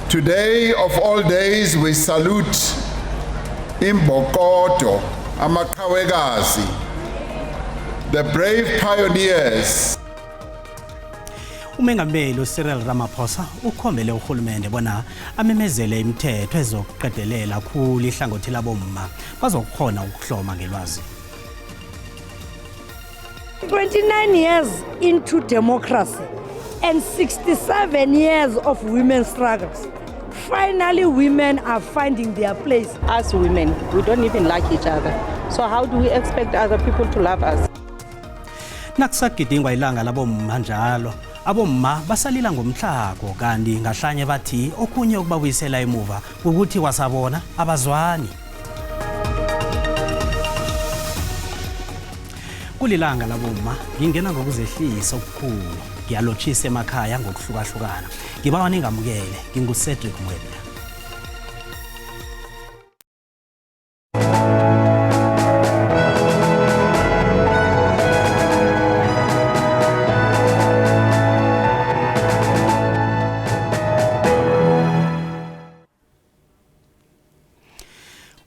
Today of all days we salute Imbokodo, amaqhawekazi, the brave pioneers. Umengameli uCyril Ramaphosa ukhombele urhulumende bona amemezele imithetho ezokuqedelela khulu ihlangothi labomma bazokukhona ukuhloma ngelwazi. 29 years into democracy and 67 years of women's struggles. Finally, women are finding their place. Us women, we don't even like each other. So how do we expect other people to love us? Nakusagidingwa ilanga labomma njalo, abomma basalila ngomtlhago kanti ngahlanye bathi okhunye okubabuyisela emuva kukuthi kwasabona abazwani. Kulilanga labomma ngingena ngokuzehlisa okukhulu ngiyalotshisa emakhaya ngokuhlukahlukana. Ngibawa ningamukele nginguCedric Mwebla.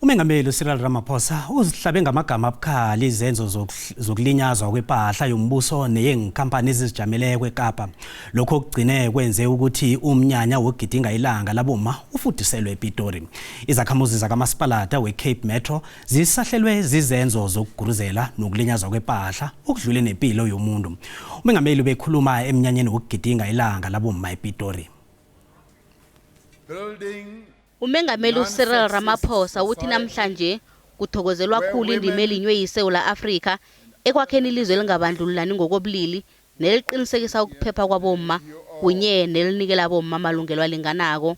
Umengameli uCyril Ramaphosa uzihlabe ngamagama abukhali izenzo zokulinyazwa kwepahla yombuso neyeenkampani ezizijameleko eKapa. Lokho kugcine kwenze ukuthi umnyanya wokugidinga ilanga labomma ufudiselwe ePitori. Izakhamuzi zakamasipalata weCape Metro zisahlelwe zizenzo zokuguruzela nokulinyazwa kwepahla okudlule nempilo yomuntu. Umengameli ubekhuluma emnyanyeni wokugidinga ilanga labomma ePitori. Umengameli uCyril Ramaphosa uthi namhlanje kuthokozelwa khulu indima elinywe yiSewula Afrika ekwakheni ilizwe elingabandlululani ngokobulili neliqinisekisa ukuphepha kwabomma kunye nelinikela abomma amalungelo alinganako.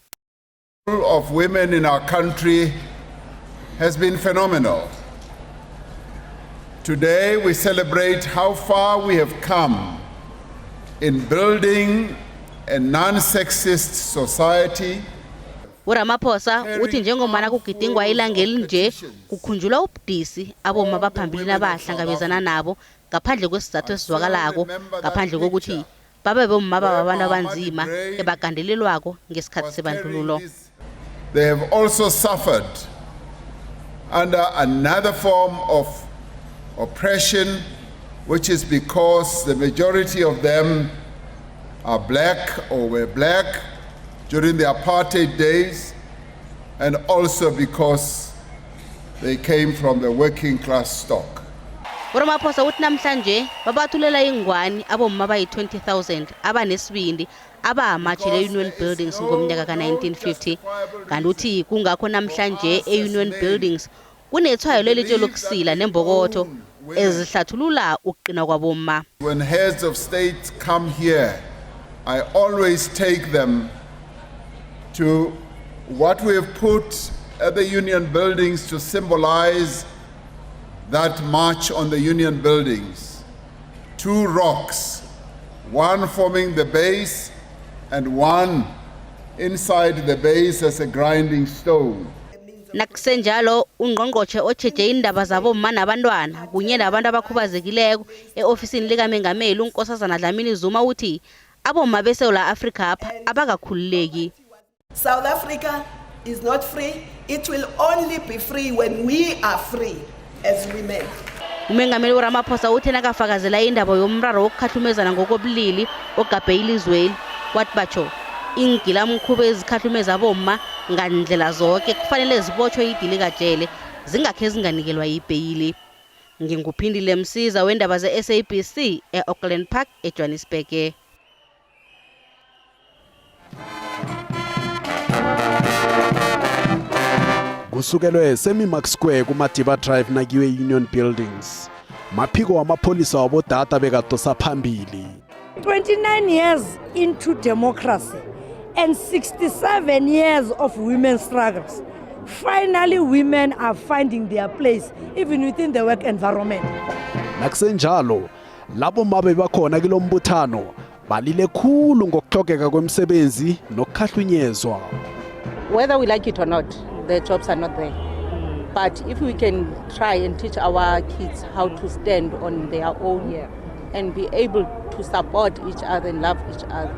Of women in our country has been phenomenal. Today we celebrate how far we have come in building a non-sexist society. URamaphosa uthi njengombana kugidingwa ilanga elinje kukhunjulwa ubudisi abomma baphambilini abahlangabezana nabo ngaphandle kwesizathu esizwakalako ngaphandle kokuthi babe bomma bababantu abanzima ebagandelelwako ngesikhathi sebandlululo. They have also suffered under another form of oppression, which is because the majority of them are black or were black during the apartheid days, and also because they came from the working class stock. uRamaphosa uthi namhlanje babathulela ingwani abomma bayi-20,000 abanesibindi abamatshele e-Union Buildings ngomnyaka ka-1950 kanti uthi kungakho namhlanje e-Union Buildings kunetshwayo lelitshe lokusila nembokotho ezihlathulula ukuqina kwabomma. When heads of state come here, I always take them to what we have put at the Union Buildings to symbolize that march on the Union Buildings. Two rocks, one forming the base and one inside the base as a grinding stone. Nakusenjalo ungqongqotjhe otjheje indaba zabomma nabantwana kunye nabantu abakhubazekileko e-ofisini likamengameli uNkosazana Dlamini Zuma uthi abomma beSewula Afrika apha abakakhululeki. South Africa is not free. It will only be free when we are free as women. Umengameli uRamaphosa uthe nakafakazela indaba yomraro wokukhahlumezana ngokobulili ogabhe ilizweli wathi batsho iingilamkhuba ezikhahlumeza abomma ngandlela zonke kufanele zibotjhwe idilikajele zingakhe zinganikelwa ibheyili. Nginguphindile Msiza wendaba ze-SABC e-Auckland Park eJohannesburg. Kusukelwe semi-Mark Square kuMadiba Drive nakiwe Union Buildings. Maphiko wamapholisa wabodata bekadosa phambili. 29 years into democracy and 67 years of women's struggles. Finally, women are finding their place even within the work environment. Nakusenjalo, labo mabe bakhona kilombuthano balile khulu ngokuhlogeka kwemisebenzi nokukhahlunyezwa. Whether we like it or not, the jobs are not there. But if we can try and teach our kids how to stand on their own and be able to support each other and love each other.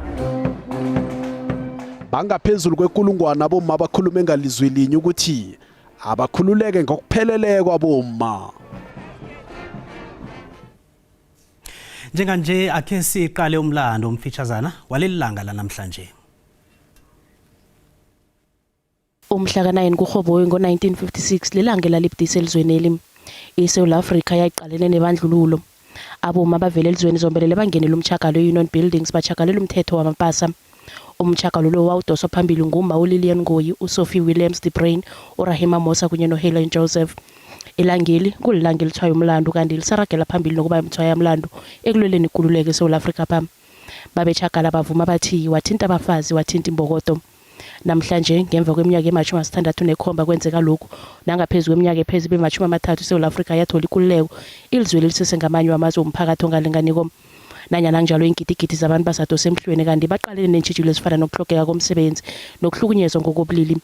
Bangaphezulu kwekulungwana abomma abakhulume ngalizwi linye ukuthi abakhululeke ngokupheleleko abomma. Njenganje akhe siqale umlando omfitshazana waleli langa lanamhlanje. Umhla ka-9 kuRhoboyi ngo-1956 lilanga elalibudisi elizweneli. ISewula Afrika yayiqalene nebandlululo. Abomma abavela elizweni zombelele bangenela umtjhagalo e-Union Buildings batjhagalela umthetho wamapasa. Umtjhagalo lo wawudoswa phambili ngumma uLillian Ngoyi, uSophie Williams de Bruyn, uRahima Moosa kunye noHelen Joseph. Ilangeli kulilanga elitshwaya umlando kanti lisaragela phambili nokuba mtshwayamlando ekulweleni ikululeko eSewula Afrika pha. Babetjhagala bavuma bathi wathinta abafazi wathinta imbokodo. Namhlanje, ngemva kweminyaka ema-67 kwenzeka lokhu, nangaphezu kweminyaka epheze ibe 30 iSewula Afrika yathola ikululeko, ilizweli lisese ngamanye wamazwe womphakathi ongalinganiko. Nanyana kunjalo, iingidigidi zabantu basadose emhlweni kanti baqalene neentjhijilo ezifana nokutlhogeka komsebenzi nokuhlukunyezwa ngokobulili.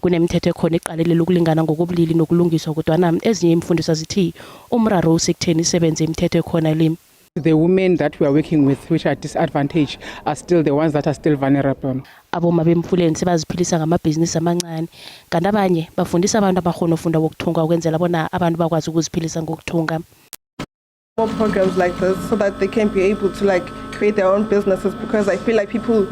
Kunemithetho ekhona eqalelela ukulingana ngokobulili nokulungiswa kodwana ezinye iimfundiswa zithi umraro usekutheni isebenze imithetho ekhona le. The women that we are working with, which are disadvantaged, are still the ones that are still vulnerable. Abomma bemfuleni sebaziphilisa ngamabhizinisi amancani, kanti abanye bafundisa abantu abakghona ufunda wokuthunga ukwenzela bona abantu bakwazi ukuziphilisa ngokuthunga. More programs like this so that they can be able to like create their own businesses, because I feel like people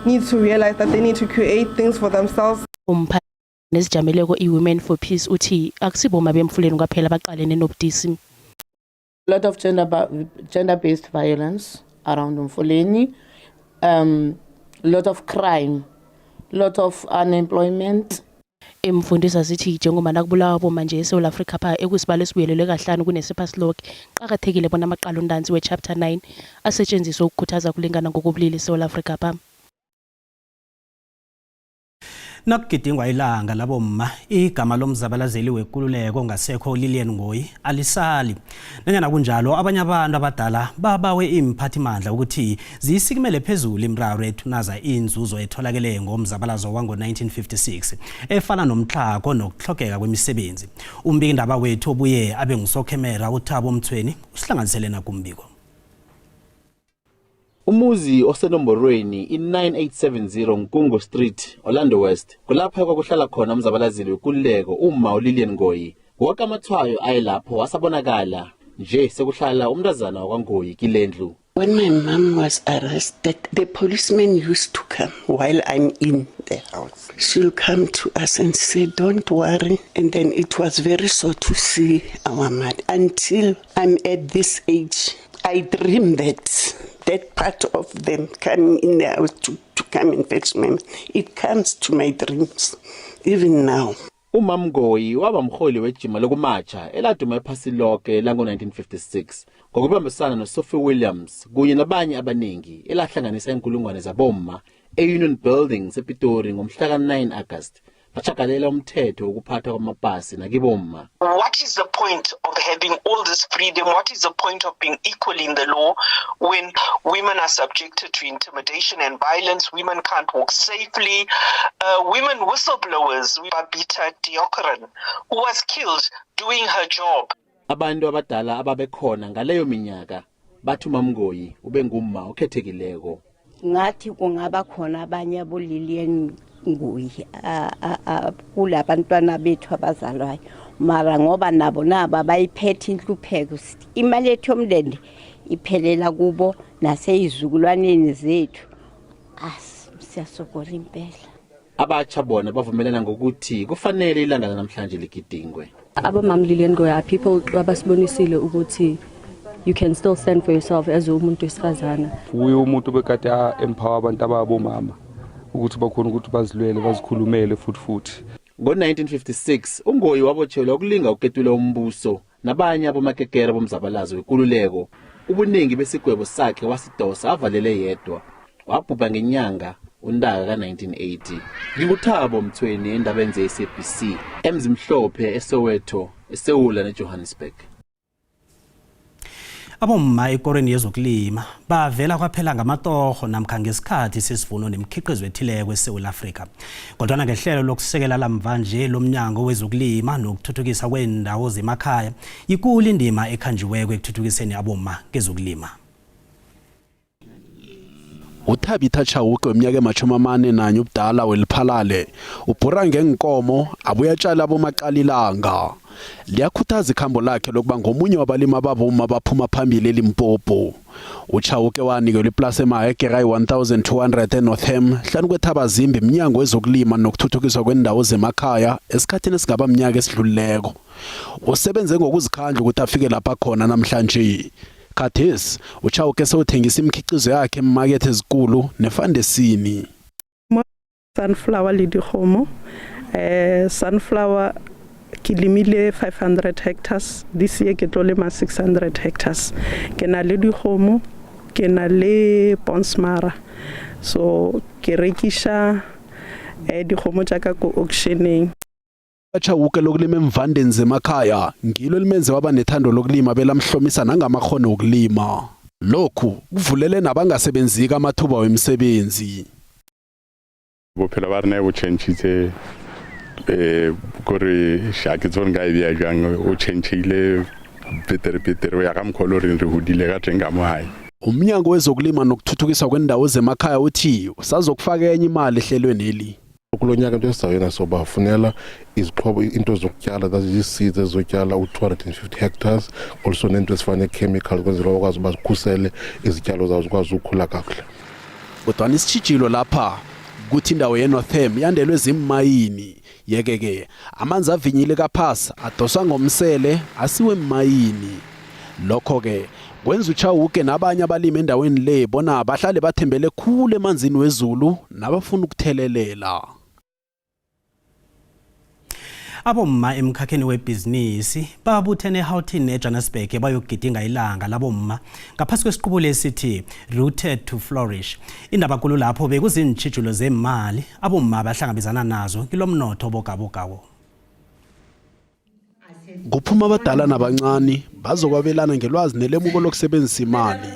need to realize that they need to create things for themselves. Umphathi nezijameleko i-Women for Peace uthi akusiboma bemfuleni kwaphela baqalene nobudisi. A lot of gender-based violence around Mfuleni, a lot of crime, a lot of unemployment. Imfundisa zithi njengoba nakubulawa boma nje eSewula Afrika pha ekusibalo esibuyelelwe kahlanu kunesephasi loke, qakathekile bona amaqalontanzi we-Chapter 9 asetshenziswe ukukhuthaza kulingana ngokobulili eSewula Afrika pha. Nakugidingwa ilanga labomma, igama lomzabalazeli wekululeko ngasekho Lilian Ngoyi alisali. Nanyana kunjalo, abanye abantu abadala babawe iimphathimandla ukuthi ziyisikimele phezulu imiraro ethunaza inzuzo etholakele ngomzabalazo wango-1956 efana nomtlhago nokuhlogeka kwemisebenzi. Umbikindaba wethu obuye abe ngusokhemera uThabo Mthweni usihlanganisele nakumbiko. Umuzi osenomborweni i-9870 Nkungu Street, Orlando West, kulapho kwakuhlala khona umzabalazeli wekululeko umma uLilian Ngoyi. Woke amatshwayo ayelapho asabonakala nje sekuhlala umntazana wakwaNgoyi kilendlu. When my mom was arrested, the policeman used to come while I'm in the house. She'll come to us and say, "Don't worry." And then it was very sore to see our mother. Until I'm at this age, I dream that that part of them coming in the house to come and fetch my mom. It comes to my dreams, even now. Umam Ngoyi waba mholi wejima lokumatsha eladuma ephasi lonke lango-1956 ngokubambisana noSophie Williams kunye nabanye abaningi elahlanganisa inkulungwane zabomma e-Union Buildings ePitori ngomhla ka-9 August bachagalela umthetho wokuphathwa kwamapasi nakibomma. What is the point of having all this freedom? What is the point of being equal in the law when women are subjected to intimidation and violence? Women can't walk safely. Women whistleblowers, Babita Deokaran, who was killed doing her job. Abantu abadala ababekhona ngaleyo minyaka bathi uMamNgoyi ube ngumma okhethekileko. Ngathi kungaba khona abanye aboLilian Ngoyi kulabantwana bethu abazalwayo, mara ngoba nabo nabo abayiphethe inhlupheko, imali yethu yomndende iphelela kubo naseyizukulwaneni zethu. Siyasokola impela. Abatsha bona bavumelana ngokuthi kufanele ilanga lanamhlanje ligidingwe. Abomam Lilian Ngoyi are people abasibonisile ukuthi you can still stand for yourself as umuntu wesifazana. Uye umuntu bekade empower abantu ababomama ukuthi bakhona ukuthi bazilwele, bazikhulumele futhi. Ngo-1956 uNgoyi wabotshelwa ukulinga ukuketula umbuso nabanye abomakekera bomzabalazo wekululeko. Ubuningi besigwebo sakhe wasidosa avalele yedwa. Wabhubha ngenyanga uNtaka ka-1980. NginguThabo Mthweni endabeni ze-SABC eMzimhlophe, eSoweto, eSewula neJohannesburg. Abomma ekorweni yezokulima bavela kwaphela ngamatoho namkha ngesikhathi sesivuno nemikhiqizo ethileko eSewula Afrika. Kodwana ngehlelo lokusekela lamva nje lomnyango wezokulima nokuthuthukisa kwendawo zemakhaya, ikulu indima ekhanjiweko ekuthuthukiseni abomma kezokulima. UThabitha Chauke weminyaka ema-41 ubudala weLiphalale ubhura ngeenkomo abuye atjale abomaqalilanga. Liyakhuthaza ikhambo lakhe lokuba ngomunye wabalimi ababomma abaphuma phambili eLimpopo. UChauke wanikelwa iplasi emahekere ayi-1200 eNortham hlanu kweThabazimbi mnyango wezokulima nokuthuthukiswa kwendawo zemakhaya esikhathini esingaba mnyaka esidlulileko. Usebenze ngokuzikhandla ukuthi afike lapha khona namhlanje. Khathesi uChauke sewuthengisa imikhiqizo yakhe emakethe ezikulu nefandesini. Sunflower le dikgomo. Sunflower ke lemile 500 hectares, this year ke tlo lema 600 hectares. Ke na le dikgomo, ke na le bonsmara, so ke rekiša dikgomo tša ka ko auctioneng. Chauke lokulima emvandeni zemakhaya ngilo elimenze waba nethando lokulima belamhlomisa nangamakhono wokulima. Lokhu kuvulele nabangasebenziko amathuba wemisebenzi. Bophelo ba rena bo changitse kore sha ke tsone nka e beya jwang, o changile betere betere o ya ka mokgwa o le goreng re hodile ka teng ka mo hae. Umnyango wezokulima nokuthuthukiswa kwendawo zemakhaya uthi usazokufaka enye imali ehlelweni. Kulo nyaka into esizawuyena sobafunela izixhobo, into zokutyala, that is ii-seeds ezizotyala u-250 hectares, also neento ezifana nee-chemicals ukwenzela bakwazi uba zikhusele izityalo zawo zikwazi ukukhula kakuhle. Kodwana isitjhijilo lapha kuthi indawo yeNortham yandelwe ziimayini, yeke-ke amanzi avinyile kaphasi adoswa ngomsele asiwe emayini. Lokho-ke kwenza uChauke nabanye abalimi endaweni le bona bahlale bathembele khulu emanzini wezulu nabafuna ukuthelelela. Abomma emkhakheni webhizinisi babuthene eGauteng eJohannesburg bayogidinga ilanga labomma ngaphasi kwesiqubulo esithi Rooted to Flourish. Indaba kulu lapho bekuziintjhijilo zemali abomma abahlangabezana nazo kilomnotho obogabogako. Kuphuma abadala nabancani bazokwabelana ngelwazi nelemuko lokusebenzisa imali.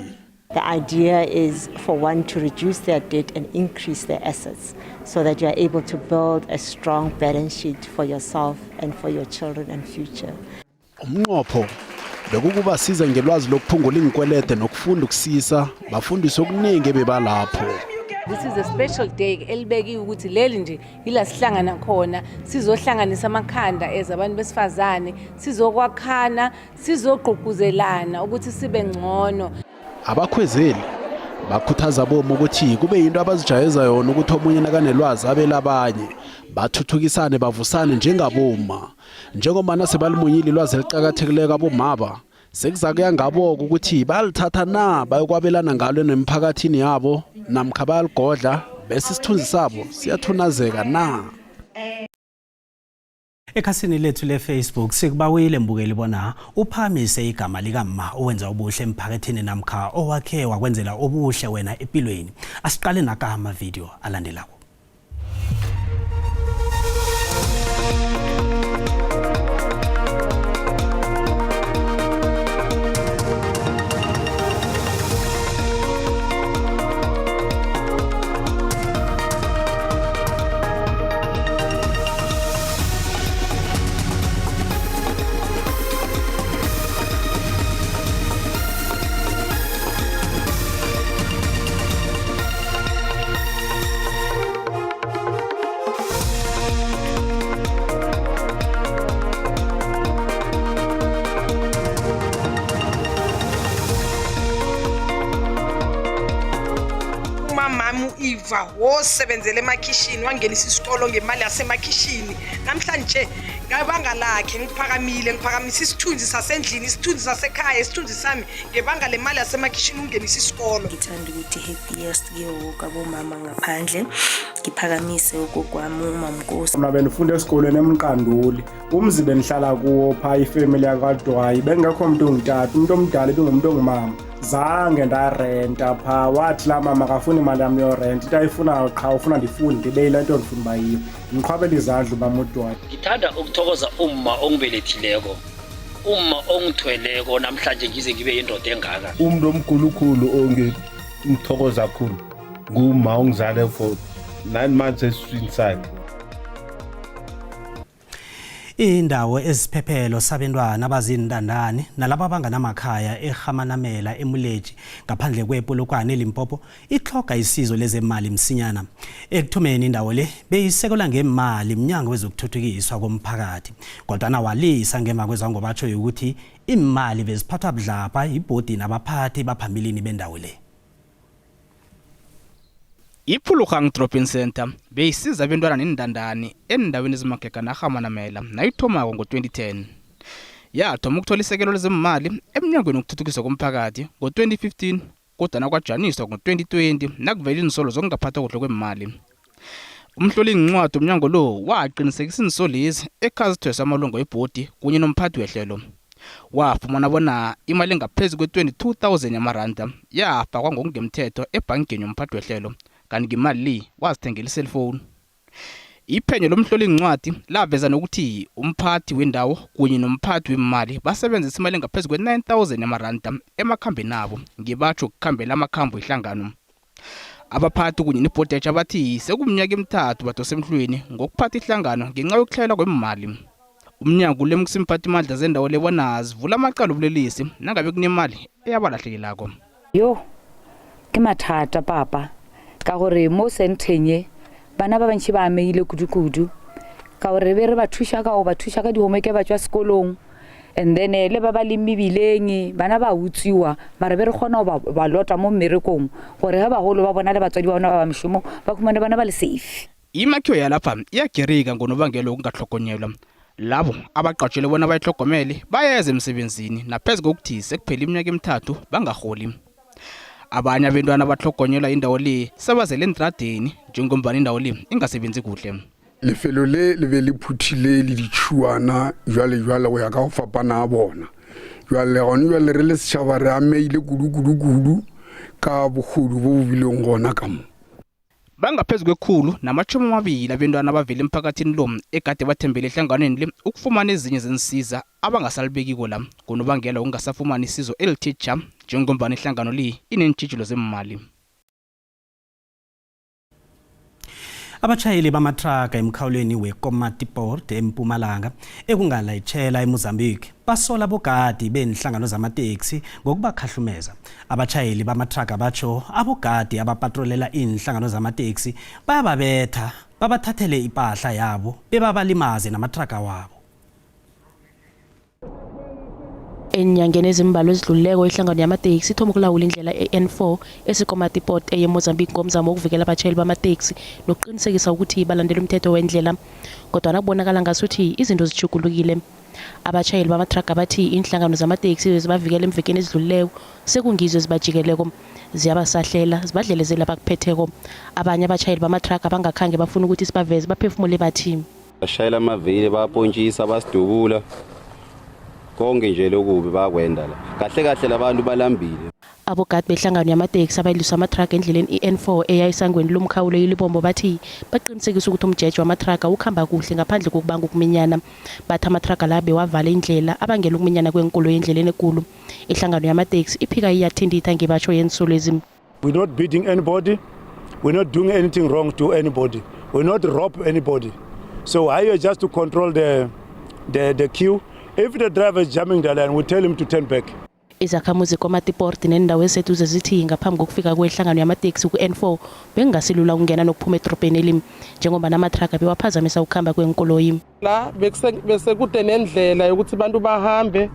The idea is for one to reduce their debt and increase their assets so that you are able to build a strong balance sheet for yourself and for your children and future. Umnqopho bekukubasiza ngelwazi lokuphungula iinkwelede nokufunda ukusisa, bafundiswe okuningi ebebalapho. This is a special day elibekiwe ukuthi leli nje ila sihlangana khona, sizohlanganisa amakhanda as abantu besifazane, sizokwakhana, sizogqugquzelana ukuthi sibe ngcono. Abakhwezeli bakhuthaza abomma ukuthi kube yinto abazijayeza yona ukuthi omunye nakanelwazi abelabanye, bathuthukisane bavusane njengabomma. Njengombana sebalimunyile ilwazi eliqakathekileko abomaba, sekuza kuya ngabo-ke ukuthi bayalithatha na bayokwabelana ngalo nemphakathini yabo namkha bayaligodla bese isithunzi sabo siyathunazeka na. Ekhasini lethu le-Facebook sikubawile mbukeli bona uphamise igama likamma owenza ubuhle emphakathini namkha owakhe wakwenzela obuhle wena empilweni. Asiqale naka amavidiyo alandelako. Umamami u-Eva wosebenzela emakhishini, wangenisa isikolo ngemali yasemakhishini. Namhlanje ngebanga lakhe ngiphakamile, ngiphakamisa isithunzi sasendlini, isithunzi sasekhaya, isithunzi sami ngebanga lemali yasemakhishini ungenisa isikolo. Ngithanda ukuthi happiest kuyo woke abomama ngaphandle, ngiphakamise ugogo wami umamnkosi. Mna bendifunda esikolweni eMqanduli, umzi bendihlala kuwo phaa ifemeli yakwaDwayi, bengekho mntu ungutata, umuntu omdala ibingumntu ongumama. Zange ndarenta phaa, wathi laa mama akafuni imali yam yorenta, into ayifunayo qha ufuna ndifunde ndibe yile nto ndifuna uba yiyo. Ndiqhwabela izandla umama uDwayi. Ngithanda ukuthokoza umma ongibelethileko, umma ongithweleko namhlanje ngize ngibe yindoda engaka. Umuntu omkhulukhulu ongimthokoza khulu nguma ongizale for 9 months esiswini sakhe. Indawo eziphephelo sabentwana abazintandani nalabo abanganamakhaya eRhamanamela eMuleji ngaphandle kwePolokwane eLimpopo itlhoga isizo lezemali msinyana. Ekuthomeni indawo le beyisekelwa ngemali mnyango wezokuthuthukiswa komphakathi kodwana walisa ngemva kwezangobatsho yokuthi iimali beziphathwa budlabha yibhodi nabaphathi baphambilini bendawo le. IPhulugang Drop-in Centre beyisiza abentwana neentandani eendaweni ezimagega narhamanamela nayithomako ngo-2010. Yathoma ukuthola isekelo lezeemali emnyangweni wokuthuthukiswa komphakathi ngo-2015 kodwana kwajaniswa ngo-2020 nakuvela iinsolo zokungaphathwa kuhle kweemali. Umhloliincwadi womnyango lo waqinisekisa iinsolezi ekhazithweswe amalunga webhodi kunye nomphathi wehlelo. Wafumana bona imali engaphezu kwe-22,000 yamaranda yafakwa ngokungemthetho ebhangeni yomphathi wehlelo kanti ngemali le wazithengela iselfoni. Iphenyo lomhloliincwadi laveza nokuthi umphathi wendawo kunye nomphathi weemali basebenzisa imali engaphezu kwe-9,000 yamaranda emakhambeni abo ngebatjho ukukhambela amakhambo ehlangano. Abaphathi kunye nebhodi etjha bathi sekuminyaka emithathu badose emhlweni ngokuphatha ihlangano ngenxa yokutlhayela kweemali. Umnyango ulemukisa iimphathimandla zendawo le bona zivula amacala obulelesi nangabe kunemali eyabalahlekelako. Yo ke mathata papa ka gore mo centeng ye bana ba bantši ba amegile kudu-kudu ka gore re be re ba thuša ka go ba thuša ka di-homework ba tšwa sekolong and then eh, le ba ba leng mebileng bana ba utswiwa mara be re kgona go ba lota mo mmerekong gore ge bagolo ba bona le batswadi ba bona ba ba mešomong ba khumane bana ba le safe. Imakhiwo yalapha iyagirika ngonobangela wokungatlhogonyelwa. Labo abaqatjhelwe bona bayitlhogomele bayeza emsebenzini naphezu kokuthi sekuphele iminyaka emithathu bangarholi. Abanye abentwana abatlhogonyelwa indawo le sebazele eentradeni njengombana indawo le ingasebenzi kuhle. Lefelo le le be le phuthile le ditšhuana jwale jwale go ya ka go fapana ga bona. Jwale gone jwale re le setšhaba re ameile kudu kudu kudu ka bogodu bo bo bileng gona ka mo. Bangaphezu kwekhulu namatjhumi amabili abentwana abavela emphakathini lo egade bathembele ehlanganweni le ukufumana ezinye zeensiza abangasalibekiko la ngonobangela wokungasafumani isizo elithe tjha njengombana ihlangano le ineentjhijilo zeemali. Abatjhayeli bamathraga emkhawulweni weKomatipoort eMpumalanga ekungalayitjhela eMozambique basola abogadi beenhlangano zamateksi ngokubakhahlumeza. Abatjhayeli bamathraga batjho abogadi abapatrolela iinhlangano zamateksi bayababetha, babathathele ipahla yabo bebabalimaze namathraga wabo. Eenyangeni ezimbalwa ezidlulileko ihlangano yamateksi ithoma ukulawula indlela e-N4 eseKomatipoort eye eMozambique ngomzamo wokuvikela abatjhayeli bamateksi nokuqinisekisa ukuthi balandela umthetho wendlela. Kodwana kubonakala ngasuthi izinto zitjhugulukile. Abatjhayeli bamathraga bathi iinhlangano zamateksi ebezibavikela eemvekeni ezidlulileko sekungizo ezibajikeleko. Ziyabasahlela, zibadlelezele abakuphetheko. Abanye abatjhayeli bamathraga abangakhange bafune ukuthi sibaveze baphefumule bathi. Bashayela amavili bayapontshisa basidubula konke nje lokubi bayakwenda la kahle kahle labantu balambile. Abogadi behlangano yamateksi abayilusa amathraga endleleni i-N4 eya esangweni lomkhawulo iLibombo bathi baqinisekisa ukuthi umjeje wamathraga ukhamba kuhle ngaphandle kokubanga ukuminyana. Bathi amathraga la bewavale indlela abangela ukuminyana kweenkoloyi endleleni ekulu. Ihlangano yamateksi iphika iyathintitha ngebatjho yeensolwezi. We're not beating anybody. We're not doing anything wrong to anybody. We're not rob anybody. So I here just to control the, the, the queue. If the driver is jamming the line, we tell him to turn back. Izakhamuzi komatiport nendawo eziseduze zithi ngaphambi kokufika kwehlangano yamateksi ku-N4 bekungasilula ukungena nokuphuma edorobheni eli njengoba namathraga bewaphazamisa ukukhamba kweenkoloyi. La besekude nendlela yokuthi abantu bahambe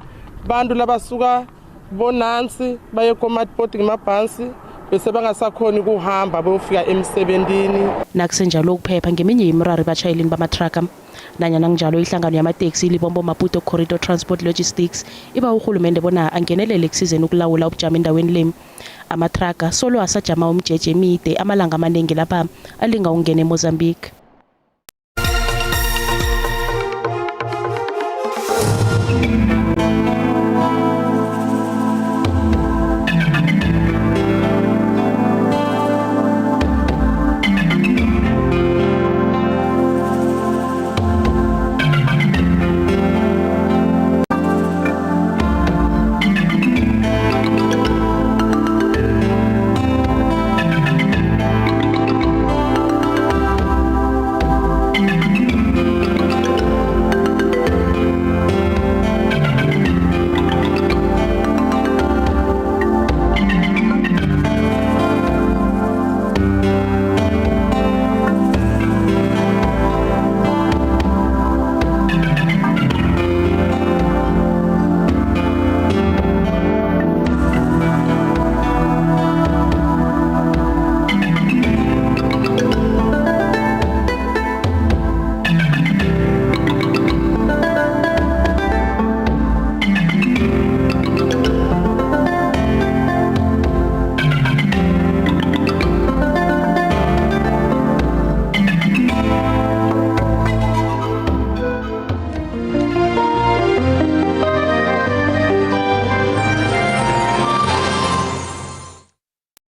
bantu labasuka bonansi baye komatipoti ngemabhansi bese bangasakhoni ukuhamba bayofika emsebentini. Nakusenjalo ukuphepha ngeminye yemiraro ebatjhayelini bamathraga. Nanyana kunjalo ihlangano yamateksi iLibombo Maputo Corridor Transport Logistics iba urhulumende bona angenelele ekusizeni ukulawula ubujamo endaweni le. Amathraga solo asajama umjeje emide amalanga amanengi lapha alinga ukungena eMozambique.